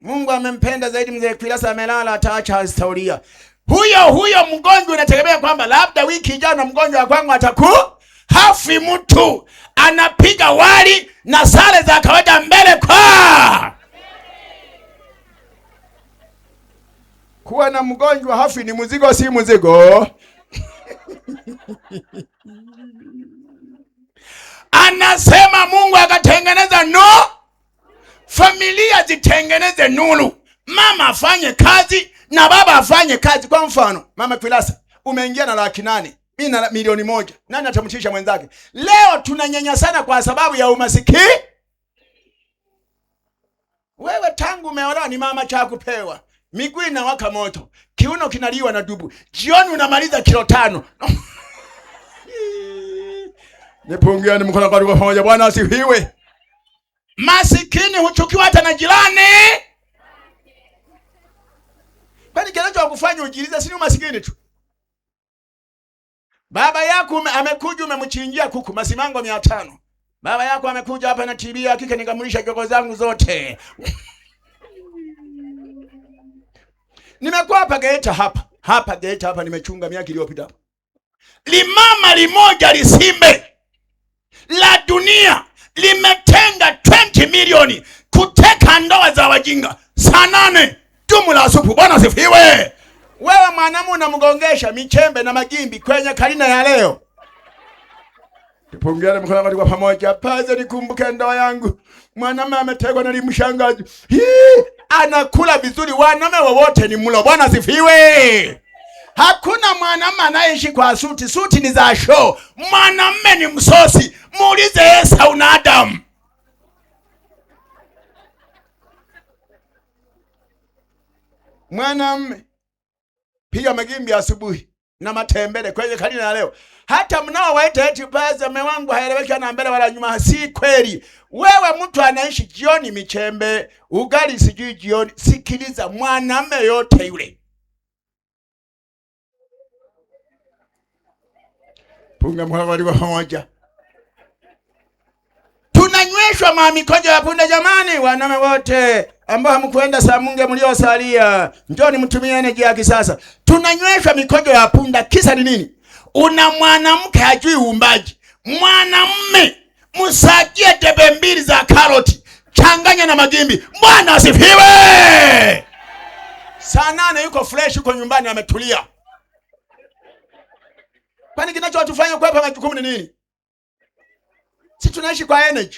Mungu amempenda zaidi mzee Kwilasa amelala, ataacha historia. Huyo huyo mgonjwa unategemea kwamba labda wiki ijayo na mgonjwa wa kwangu ataku hafi. Mtu anapiga wali na sare za kawaida mbele kwa kuwa na mgonjwa hafi ni mzigo, si mzigo? Anasema Mungu akatengeneza no familia zitengeneze nuru, mama afanye kazi na baba afanye kazi. Kwa mfano, mama Kwilasa, umeingia na 800,000, mimi na 1,000,000, nani atamtisha mwenzake? Leo tunanyanyasana kwa sababu ya umasikini. Wewe tangu umeolewa ni mama cha kupewa, miguu inawaka moto, kiuno kinaliwa na dubu, jioni unamaliza kilo 5. Nipungieni mkono kwa pamoja. Bwana asifiwe. Masikini huchukiwa hata na jirani. Kwani kinachokufanya ujiulize si ni umasikini tu? Baba yako amekuja umemchinjia kuku masimango 500. Baba yako amekuja hapa na TB hakika nikamlisha jogoo zangu zote. Nimekuwa hapa Geita hapa. Hapa Geita hapa nimechunga miaka iliyopita hapa. Limama limoja lisimbe la dunia limetenga 20 milioni kuteka ndoa za wajinga. Saa 8 dumu la supu. Bwana asifiwe. Wewe mwanamume unamgongesha michembe na magimbi kwenye karina ya leo. Tupungiane mkono kwa pamoja. Paze nikumbuke ndoa yangu. Mwanamume ametegwa na limshangazi. Hii anakula vizuri, wanaume wowote ni mlo. Bwana asifiwe. Hakuna mwanamume anayeishi kwa suti. Suti ni za show. Mwanamume ni msosi. Muulize Esau na Adam. Mwanamume piga magimbi asubuhi na matembele kwenye karine ya leo. Hata mnaowaita eti baza mume wangu haeleweki na mbele wala nyuma, si kweli. Wewe mtu anaishi jioni michembe, ugali sijui jioni. Sikiliza, mwanamume yote yule. Punga mkono kwa pamoja. Tunanyweshwa mamikojo ya punda jamani, wanaume wote ambao hamkuenda Samunge mliosalia, njoni mtumie energy ya kisasa. Tunanyweshwa mikojo ya punda, kisa ni nini? Una mwanamke hajui uumbaji. Mwanamume msagie debe 2 za karoti, changanya na magimbi. Bwana asifiwe. Saa 8 yuko fresh, yuko nyumbani ametulia. Kwani kinachotufanya kuepa majukumu ni nini? Si tunaishi kwa energy,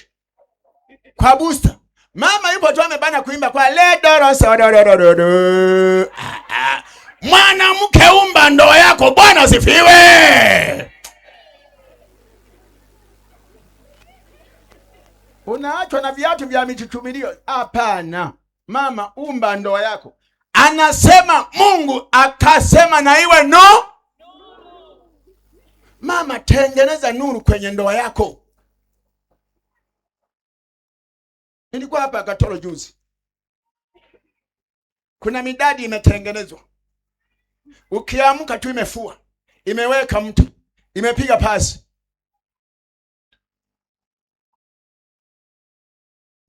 kwa booster. Mama yupo tu amebana kuimba kwa le do so do do do do do. Mwanamke umba ndoa yako. Bwana asifiwe. Unaachwa na viatu vya michuchumilio? Hapana. Mama, umba ndoa yako. Anasema Mungu akasema na iwe no. Mama, tengeneza nuru kwenye ndoa yako. Nilikuwa hapa Katoro juzi. Kuna midadi imetengenezwa. Ukiamka tu imefua, imeweka mtu, imepiga pasi.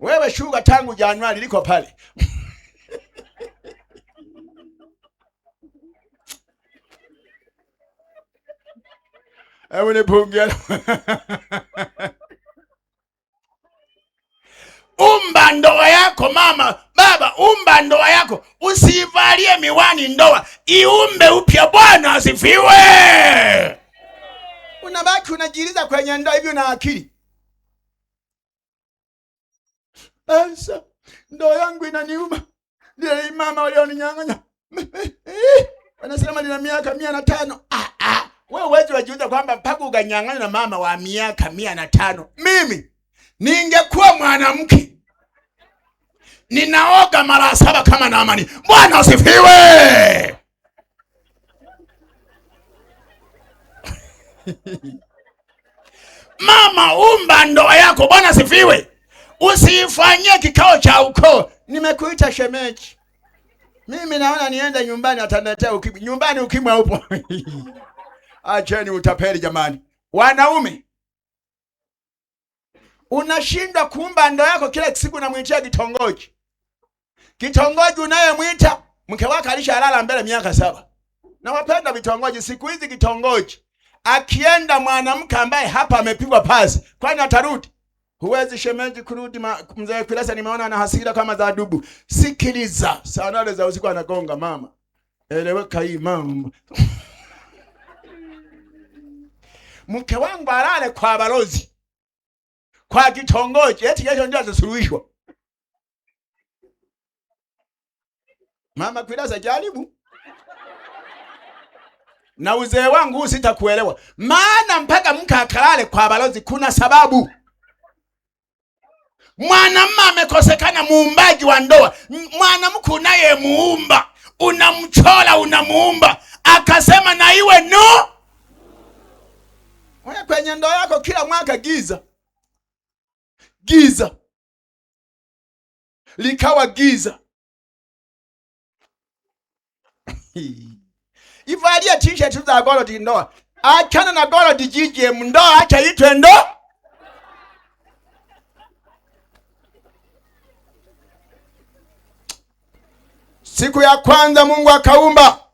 Wewe shuka tangu Januari liko pale. Hebu nipungie. Umba ndoa yako mama, baba, umba ndoa yako. Usivalie miwani ndoa, iumbe upya. Bwana asifiwe. Unabaki unajiuliza kwenye ndoa hivi, una akili? Sasa ndoa yangu inaniuma. Ndio mama walioninyang'anya. Wanasema nina miaka 105. Wewe huwezi wajiuliza kwamba mpaka ukanyang'anywa na mama wa miaka 105. Mimi ningekuwa mwanamke ninaoga mara 7 kama Naamani. Bwana asifiwe. Mama, umba ndoa yako. Bwana asifiwe. Usifanyie kikao cha ukoo. Nimekuita shemeji. Mimi naona niende nyumbani, ataniletea ukimwi. Nyumbani ukimwi haupo. Acheni utapeli jamani. Wanaume, unashindwa kuumba ndoa yako, kila siku unamwitia kitongoji. Kitongoji unayemwita mke wake alishalala mbele miaka 7. Na wapenda vitongoji, siku hizi kitongoji akienda mwanamke ambaye hapa amepigwa pasi, kwani atarudi? Huwezi shemeji kurudi. Mzee Kwilasa nimeona ana hasira kama za dubu. Sikiliza, saa 8 za usiku anagonga mama. Eleweka hii mama. Mke wangu alale kwa balozi, kwa kitongoji, eti kesho ndio atasuluhishwa. Mama Kwilasa jaribu. Na uzee wangu sitakuelewa. Maana mpaka mke akalale kwa balozi kuna sababu. Mwanamume amekosekana muumbaji wa ndoa. Mwanamke unayemuumba, unamchora, unamuumba, akasema na iwe no. Wewe kwenye ndoa yako kila mwaka giza. Giza. Likawa giza. Ivalia t-shirt za gold ndoa. Achana na gold GGM ndoa, acha itwe ndoa. Siku ya kwanza Mungu akaumba,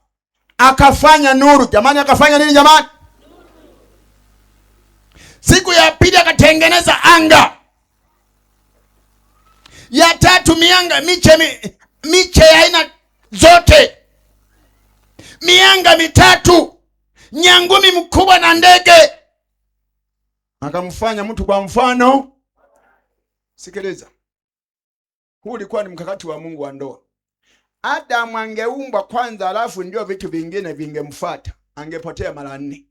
akafanya nuru. Jamani, akafanya nini jamani? Siku ya pili akatengeneza anga. Ya tatu mianga, miche ya aina zote. Mianga mitatu, nyangumi mkubwa na ndege. Akamfanya mtu kwa mfano. Sikiliza. Huu ulikuwa ni mkakati wa Mungu wa ndoa. Adamu angeumbwa kwanza alafu ndio vitu vingine vingemfuata, angepotea mara 4.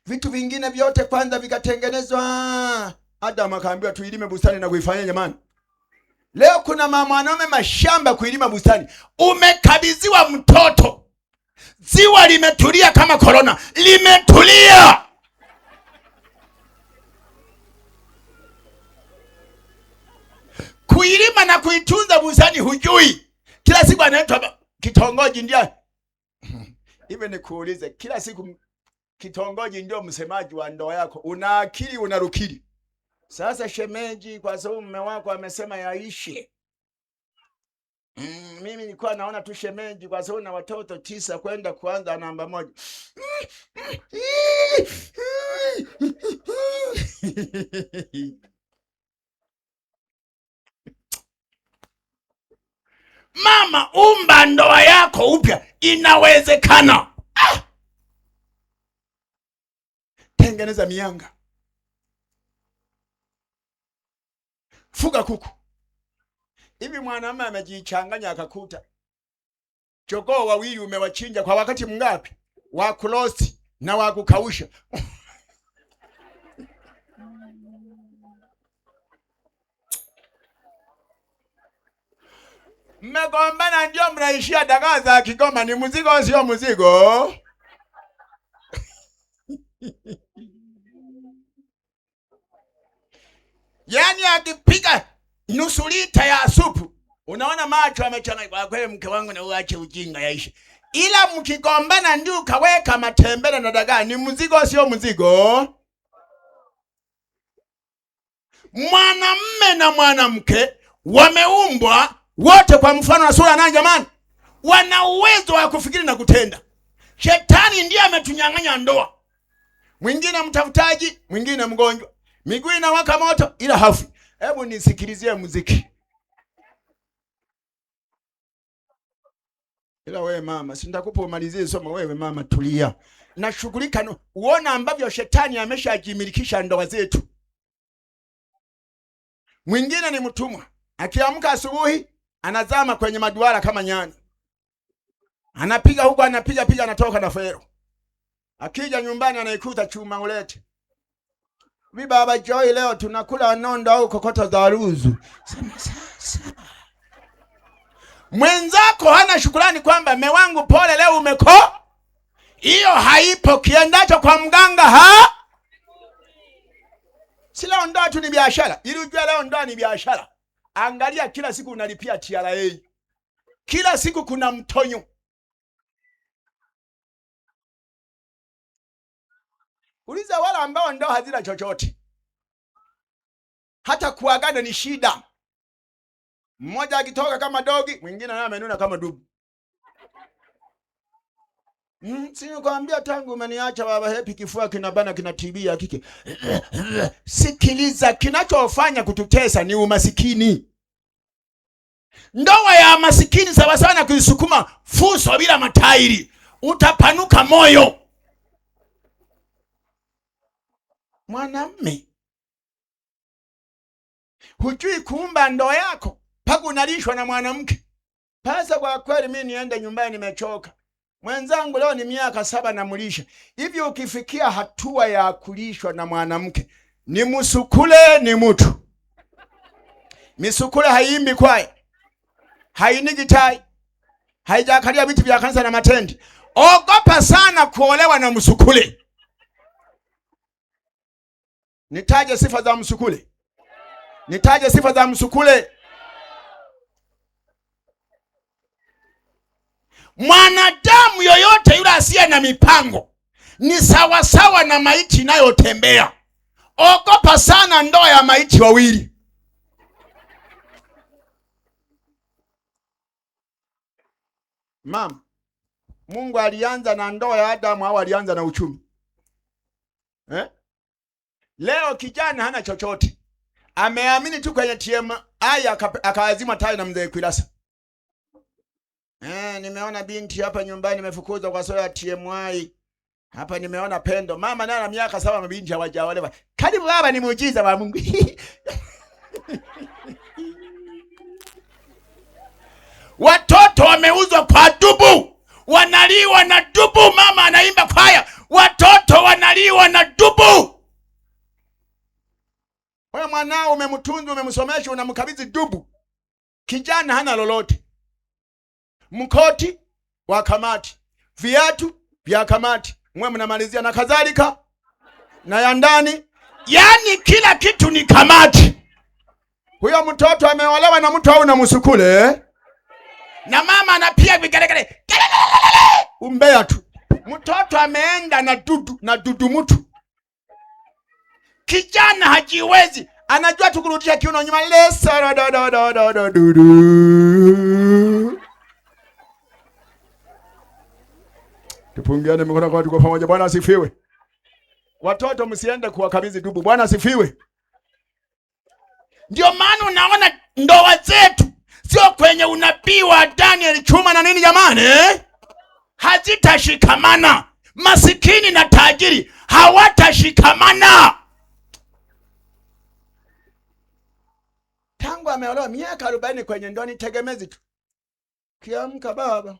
Vitu vingine vyote kwanza vikatengenezwa. Adamu akaambiwa tuilime bustani na kuifanyia jamani. Leo kuna mwanaume mashamba kuilima bustani. Umekabidhiwa mtoto. Ziwa limetulia kama corona. Limetulia. Kuilima na kuitunza bustani hujui. Kila siku anaitwa kitongoji ndio. Hivi nikuulize, kila siku kitongoji ndio msemaji wa ndoa yako. Una akili unarukiri. Sasa shemeji, kwa sababu mume wako amesema yaishe. Mimi nilikuwa naona tu shemeji kwa sababu na watoto 9 kwenda kuanza namba 1. Mama, umba ndoa yako upya, inawezekana. Tengeneza mianga. Fuga kuku. Hivi mwanamume amejichanganya akakuta jogoo wawili umewachinja kwa wakati mngapi? Wa kurosti na wa kukausha. Mmegombana ndio mnaishia dagaa za Kigoma. Ni mzigo sio mzigo? Yaani akipiga nusu lita ya supu, unaona macho amechana. Kwa kweli mke wangu na uache ujinga yaishe. Ila mkigombana ndio ukaweka matembele na dagaa, ni mzigo sio mzigo? Mwanamme na mwanamke wameumbwa wote kwa mfano na sura nani jamani? Wana uwezo wa kufikiri na kutenda. Shetani ndiye ametunyang'anya ndoa. Mwingine mtafutaji, mwingine mgonjwa. Miguu inawaka moto ila hafi. Hebu nisikilizie muziki. Ila wewe mama, si nitakupa umalizie somo. Wewe mama tulia. Nashughulika no. Uona ambavyo shetani ameshajimilikisha ndoa zetu. Mwingine ni mtumwa. Akiamka asubuhi anazama kwenye maduara kama nyani. Anapiga huko, anapiga piga, anatoka na fero. Akija nyumbani anaikuta chuma ulete. Mi baba Joy leo tunakula nondo au kokota za ruzu. Sema sasa. Mwenzako hana shukrani kwamba mme wangu pole leo umeko. Hiyo haipo, kiendacho kwa mganga ha? Si leo ndoa tu ni biashara. Ili ujue leo ndoa ni biashara. Angalia kila siku unalipia TRA. Kila siku kuna mtonyo. Uliza wale ambao ndoa hazina chochote. Hata kuagana ni shida. Mmoja akitoka kama dogi, mwingine naye amenuna kama dubu. Si nikwambia tangu umeniacha baba Happy, kifua kinabana kinatibia kike. Sikiliza, kinachofanya kututesa ni umasikini. Ndoa ya masikini sawa sawa na kuisukuma fuso bila matairi, utapanuka moyo. Mwanamme hujui kuumba ndoa yako mpaka unalishwa na mwanamke. Pasa kwa kweli, mimi niende nyumbani, nimechoka. Mwenzangu leo ni miaka 7 namlisha. Hivi ukifikia hatua ya kulishwa na mwanamke, ni msukule ni mtu. Misukule haiimbi kwaya, hainigi tai, haijakalia viti vya kanisa na matendi. Ogopa sana kuolewa na msukule. Nitaje sifa za msukule? Nitaje sifa za msukule? Mwanadamu yoyote yule asiye na mipango ni sawasawa na maiti inayotembea. Ogopa sana ndoa ya maiti wawili. Mama, Mungu alianza na ndoa ya Adamu au alianza na uchumi? Eh? Leo kijana hana chochote. Ameamini tu kwenye TMI akaazima tai na mzee Kwilasa. Nimeona binti hapa nyumbani nimefukuzwa kwa sababu ya TMI. Hapa nimeona Pendo. Mama naye ana miaka 7, mabinti hawajaolewa. Karibu baba, ni muujiza wa Mungu. Watoto wameuzwa kwa dubu. Wanaliwa na dubu. Mama anaimba kwaya. Watoto wanaliwa na dubu. Wewe mwanao umemtunza, umemsomesha, unamkabidhi dubu. Kijana hana lolote. Mkoti wa kamati, viatu vya kamati, mwe mnamalizia na kadhalika na ya ndani, yani kila kitu ni kamati. Huyo mtoto ameolewa na mtu au na msukule, na mama anapia vigelegele, umbea tu. Mtoto ameenda na dudu, na dudu mtu. Kijana hajiwezi, anajua tu kurudisha kiuno nyuma, lesa do do do do do dudu. Tupungiane mikono kwa watu kwa pamoja. Bwana asifiwe. Watoto msiende kuwakabidhi dubu. Bwana asifiwe. Ndio maana unaona ndoa zetu sio kwenye unabii wa Daniel chuma na nini jamani, eh? Hazitashikamana. Masikini na tajiri hawatashikamana. Tangu ameolewa miaka 40 kwenye ndoa ni tegemezi tu. Kiamka baba,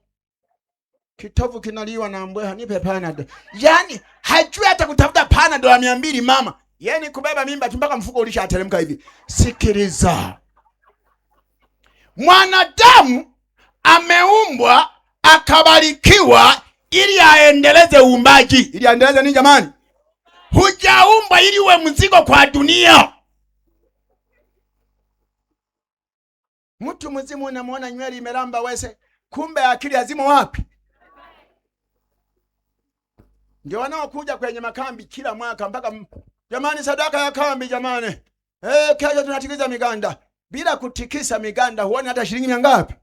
kitovu kinaliwa na mbweha, nipe Panadol. Yaani hajui hata kutafuta Panadol ya 200 mama. Yaani kubeba mimba tu mpaka mfuko ulishateremka hivi. Sikiliza. Mwanadamu ameumbwa akabarikiwa ili aendeleze uumbaji. Ili aendeleze nini jamani? Hujaumbwa ili uwe mzigo kwa dunia. Mtu mzima unamuona nywele imelamba wese, kumbe akili hazimo wapi? Ndio wanaokuja kwenye makambi kila mwaka mpaka jamani, sadaka ya kambi jamani. Kesho tunatikisa miganda. Bila kutikisa miganda huoni hata shilingi mia ngapi?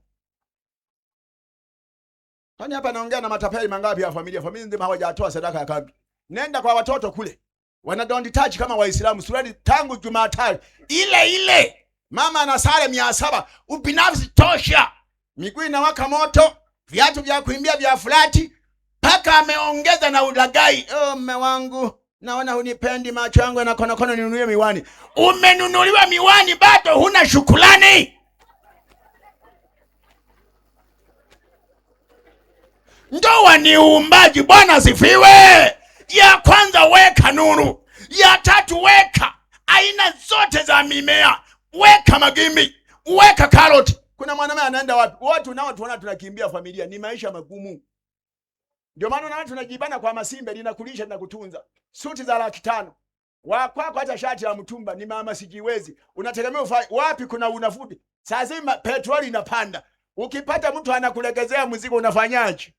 Kwani hapa naongea na matapeli mangapi ya familia? Familia nzima hawajatoa sadaka ya kambi. Nenda kwa watoto kule. Wana don't touch kama Waislamu. Suruali tangu Jumatatu ile ile. Mama ana sare 700. Ubinafsi tosha. Miguu inawaka moto, viatu vya kuimbia vya flati, paka ameongeza na ulagai. Oh, mme wangu, naona hunipendi, macho yangu yanakonokono, ninunulie miwani. Umenunuliwa miwani bado huna shukrani. Ndoa ni uumbaji. Bwana asifiwe. Ya kwanza weka nuru, ya tatu weka aina zote za mimea, weka magimbi, weka karoti. Kuna mwanamume anaenda wapi? Wote unao tunaona tunakimbia familia, ni maisha magumu. Ndio maana unaona tunajibana kwa masimbe, linakulisha na kutunza. Suti za 500,000. Wa kwako hata shati la mtumba ni mama sijiwezi. Unategemea ufanye wapi? Kuna unafudi. Sasa hivi petroli inapanda. Ukipata mtu anakulegezea mzigo unafanyaje?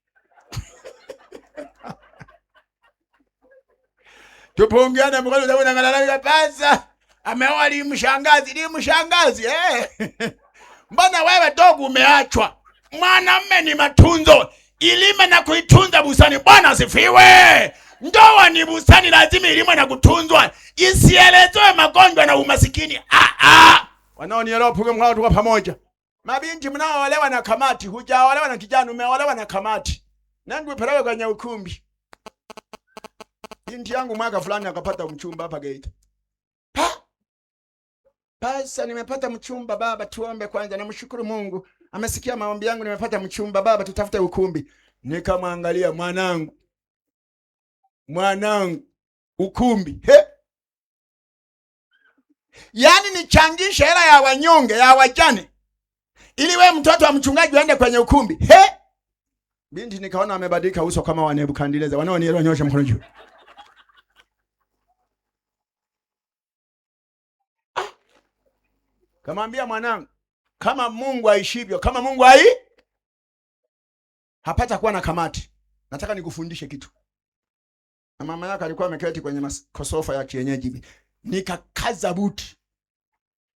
Tupungiane mkono sababu naangalia pesa. Ameoa limshangazi, limshangazi. Mbona wewe dogo umeachwa? Mwanamme ni matunzo, ilime na kuitunza bustani. Bwana asifiwe. Ndoa ni bustani, lazima ilimwe na kutunzwa, isielezewe magonjwa na umasikini. Ah, ah. Wanaonielewa punge mkono, tuko pamoja. Mabinti mnaoolewa na kamati, hujaolewa na kijana, umeolewa na kamati. Nenda upelewe kwenye ukumbi. Binti yangu mwaka fulani akapata mchumba hapa Geita. Pa! Pasa nimepata mchumba baba, tuombe kwanza. Namshukuru Mungu. Amesikia maombi yangu, nimepata mchumba baba, tutafute ukumbi. Nikamwangalia mwanangu. Mwanangu, ukumbi. He? Yaani nichangishe hela ya wanyonge, ya wajane, ili we mtoto wa mchungaji uende kwenye ukumbi. He? Binti nikaona amebadilika uso kama wa Nebukadneza. Wanaonielewa nyosha mkono juu. Kamwambia mwanangu, kama Mungu aishivyo, kama Mungu ai, hapata kuwa na kamati. Nataka nikufundishe kitu. Na mama yake alikuwa ameketi kwenye sofa ya kienyeji. Nikakaza buti.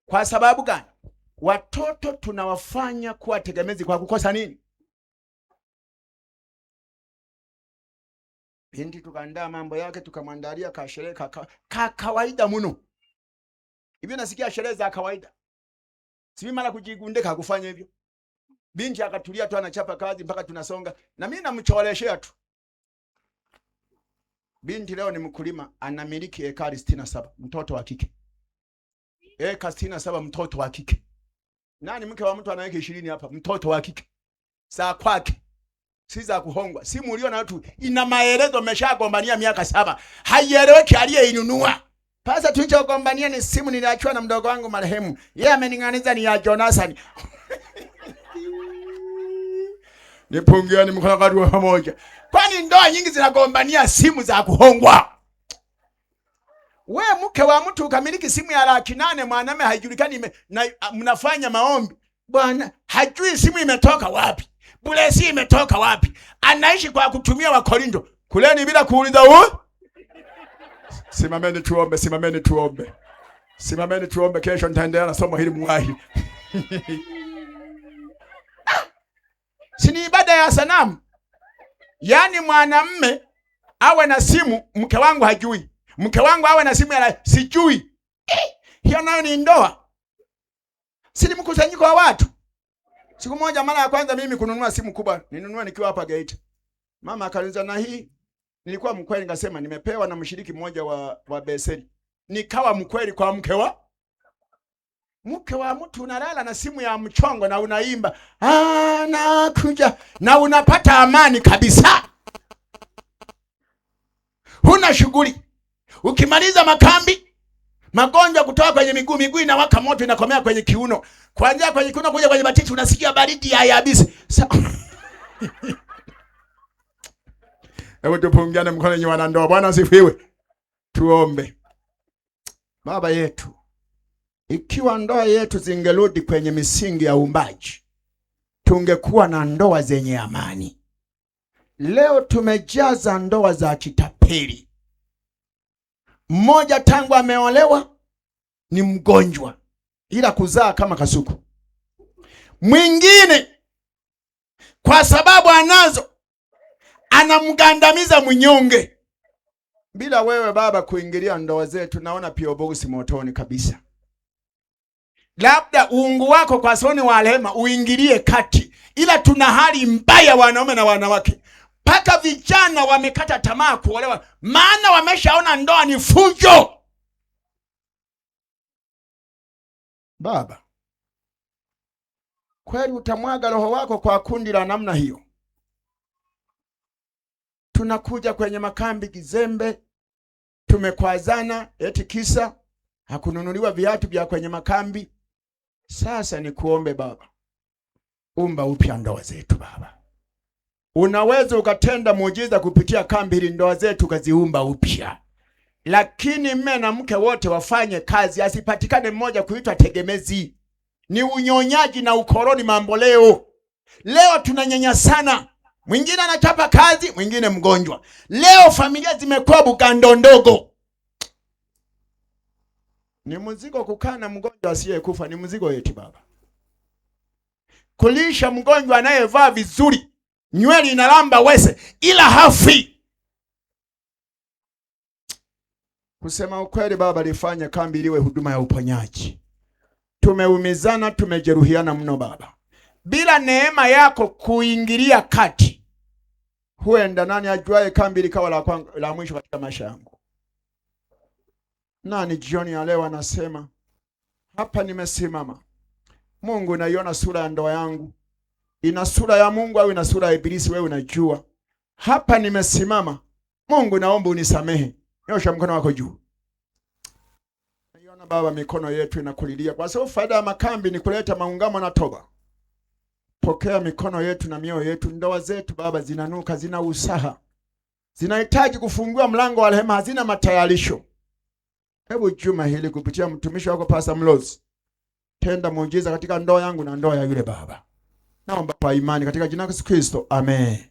Kwa sababu gani? Watoto tunawafanya kuwa tegemezi kwa kukosa nini? Binti tukaandaa mambo yake, tukamwandalia kasherehe ka kawaida mno. Hivi nasikia sherehe za kawaida. Sivi mara kujigundika kufanya hivyo. Binti akatulia tu anachapa kazi mpaka tunasonga. Na mimi namcholeshea tu. Binti leo ni mkulima, anamiliki ekari 67, mtoto wa kike. Eka 67, mtoto wa kike. Nani mke wa mtu anaweka 20 hapa, mtoto wa kike. Saa kwake. Si za kuhongwa. Simu ulio na watu ina maelezo, mmeshagombania miaka 7. Haieleweki aliyeinunua. Pasa tulichogombania ni simu niliachiwa na mdogo wangu marehemu. Yeye amening'aniza ni ya Jonathan. Nipungiani mkono kwa pamoja. Kwani ndoa nyingi zinagombania simu za kuhongwa. We mke wa mtu ukamiliki simu ya 800,000, mwanamume haijulikani na mnafanya maombi. Bwana hajui simu imetoka wapi. Bulesi imetoka wapi. Anaishi kwa kutumia Wakorinto. Kuleni bila kuuliza u. Simameni tuombe, simameni tuombe. Simameni tuombe, kesho nitaendelea na somo hili mwahi. Si ni ibada ya sanamu? Yaani mwanamme awe na simu, mke wangu hajui. Mke wangu awe na simu ya sijui. Hiyo nayo ni ndoa. Si ni mkusanyiko wa watu? Siku moja mara ya kwanza mimi kununua simu kubwa, ninunua nikiwa hapa Geita. Mama akaniuliza na hii, nilikuwa mkweli nikasema nimepewa na mshiriki mmoja wa Beseli. Nikawa mkweli kwa mke wa mtu. Unalala na simu ya mchongo na unaimba anakuja na unapata amani kabisa. Huna shughuli. Ukimaliza makambi, magonjwa kutoka kwenye miguu, miguu inawaka moto inakomea kwenye kiuno. Kuanzia kwenye kiuno kuja kwenye matiti unasikia baridi ya yabisi. Hebu tupungiane mkono nyinyi wanandoa. Bwana asifiwe. Tuombe. Baba yetu, ikiwa ndoa yetu zingerudi kwenye misingi ya uumbaji, tungekuwa na ndoa zenye amani. Leo tumejaza ndoa za kitapeli. Mmoja tangu ameolewa ni mgonjwa, ila kuzaa kama kasuku. Mwingine kwa sababu anazo anamgandamiza mnyonge. Bila wewe Baba kuingilia ndoa zetu, naona P.O. Box motoni kabisa. Labda uungu wako kwa soni wa rehema uingilie kati, ila tuna hali mbaya wanaume na wanawake, mpaka vijana wamekata tamaa kuolewa, maana wameshaona ndoa ni fujo. Baba, kweli utamwaga roho wako kwa kundi la namna hiyo? Tunakuja kwenye makambi kizembe, tumekwazana eti kisa hakununuliwa viatu vya kwenye makambi. Sasa nikuombe Baba, umba upya ndoa zetu Baba. Unaweza ukatenda muujiza kupitia kambi hili, ndoa zetu ukaziumba upya. Lakini mme na mke wote wafanye kazi, asipatikane mmoja kuitwa tegemezi. Ni unyonyaji na ukoloni mambo leo. Leo tunanyanyasana. Mwingine anachapa kazi, mwingine mgonjwa. Leo familia zimekuwa bugando ndogo. Ni mzigo kukaa na mgonjwa asiyekufa, ni mzigo eti Baba. Kulisha mgonjwa anayevaa vizuri, nywele inalamba wese, ila hafi. Kusema ukweli, Baba, lifanye kambi liwe huduma ya uponyaji. Tumeumizana, tumejeruhiana mno Baba. Bila neema yako kuingilia kati, huenda nani ajuaye kambi likawa la mwisho katika maisha yangu. Nani jioni ya leo anasema hapa nimesimama, Mungu, naiona sura ya ndoa yangu, ina sura ya Mungu au ina sura ya Ibilisi? Wewe unajua. Hapa nimesimama, Mungu, naomba unisamehe. Nyosha mkono wako juu. Naiona Baba, mikono yetu inakulilia, kwa sababu faida ya makambi ni kuleta maungamo na toba. Pokea mikono yetu na mioyo yetu. Ndoa zetu Baba zinanuka, zina usaha, zinahitaji kufungua mlango wa rehema, hazina matayarisho. Hebu juma hili kupitia mtumishi wako Pastor Mlozi, tenda muujiza katika ndoa yangu na ndoa ya yule baba. Naomba kwa imani katika jina la Yesu Kristo, amen.